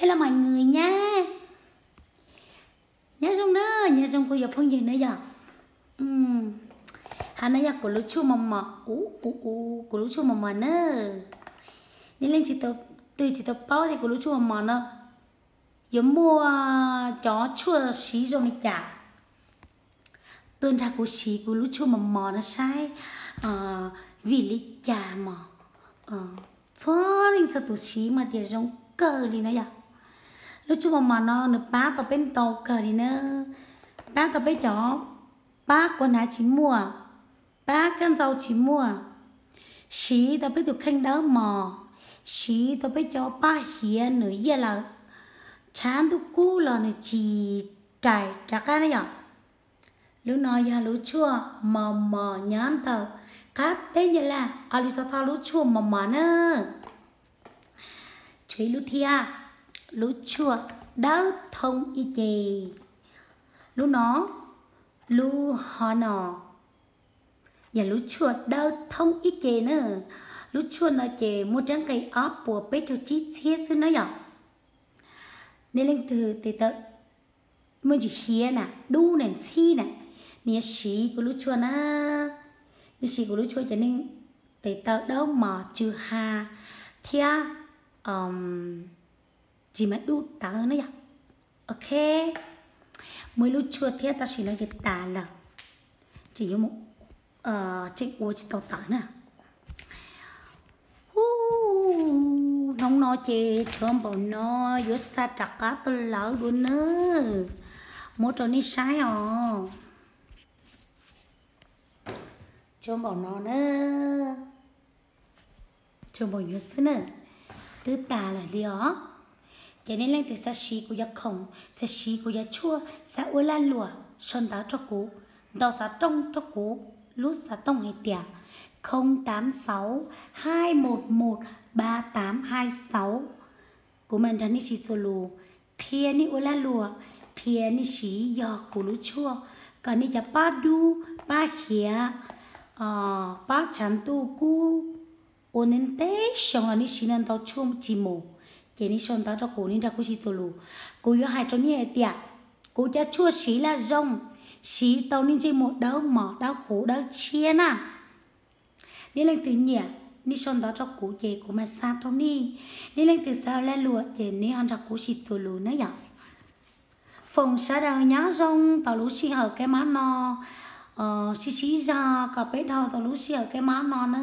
Hello mọi người nha. Nyob zoo na, nyob zoo kuv cov phooj ywg na yom. Hab no yog kuv lub tshuaj mos mos, u u u, kuv lub tshuaj mos mos na. Nej leej twg tsis tau paub tias kuv lub tshuaj mos mos no yuav muaj cov tshuaj siv zoo li cas, tuaj nrog kuv siv kuv lub tshuaj mos mos no saib vim li cas mos txhua leej txhua tus siv mas tias zoo kawg li na yom. Lub tshuaj mos mos no nws pab tau peb ntau kawg li na. Pab tau peb cov pab quas hnav tsis muaj, pab kab ntxau tsis muaj, siv tau peb tus kheej dawb mos, siv tau peb cov pab hiav nws yiaj lawm, tshav ntuj kub los nws tsis rais rov qab na yom. Lub no yog lub tshuaj mos mos nyob ntawm qab teb Nyab Laj, Olisotho lub tshuaj mos mos na. Tshuav ib lub thiab, lub tshuaj dawb thoob ib ce. Lub no, lub ho no yog lub tshuaj dawb thoob ib ce na. Lub tshuaj no ces muaj rab nqi ob puas peb caug tsib txhiab xwb na yom. Nej leej twg tes taw muaj ntsis hiav na, dub na, ntxhib na, nej yuav siv kuv lub tshuaj na. Nej siv kuv lub tshuaj ces nej tes taw dawb mos tsw ha thiab tsis mas dub tawv na yom. Ok, muaj ib lub tshuaj thiab tab sis no ces tas lawm, tseem yuav mus, tseem ua tsis tau tawv na. Hnub no ces tshuav npaum no, yuav xa rov qab tuaj lawv dua na, muab rau nej saib os. Tshuav npaum no na, tshuav npaum no xwb na, twb tas lawm li os. Ces nej leej twg xav siv kuv cov khoom, xav siv kuv cov tshuaj, xav ua lag luam, sau ntawv rau kuv, ntau xov tooj rau kuv lub xov tooj hais tias không tám sáu hai một một ba tám hai sáu. Kuv mam nrog nej siv txuas lus, qhia nej ua lag luam, qhia nej siv yog kuv lub tshuaj, kom nej cov pab dub, pab hiav, pab tshav ntuj kub, ua ntev ntev xyoo los nej siv no ntau tshuaj tsis mus, ces nej sau ntawv rau kuv, nej nrog kuv siv txuas lus. Kuv yuav hais rau nej hais tias kuv cov tshuaj siv laj zoo, siv tau nej ntsej muag dawb mos dawb huv dawb tshiab na. Nej leej twg nyiam, nej sau ntawv rau kuv ces kuv mam xa rau nej. Nej leej twg xav lag luam ces nej ho nrog kuv siv txuas lus na yom. Foom sawv daws nyob zoo tau lub sij hawm kab mob no, sib sib zog kom peb dhau tau lub sij hawm kab mob no na.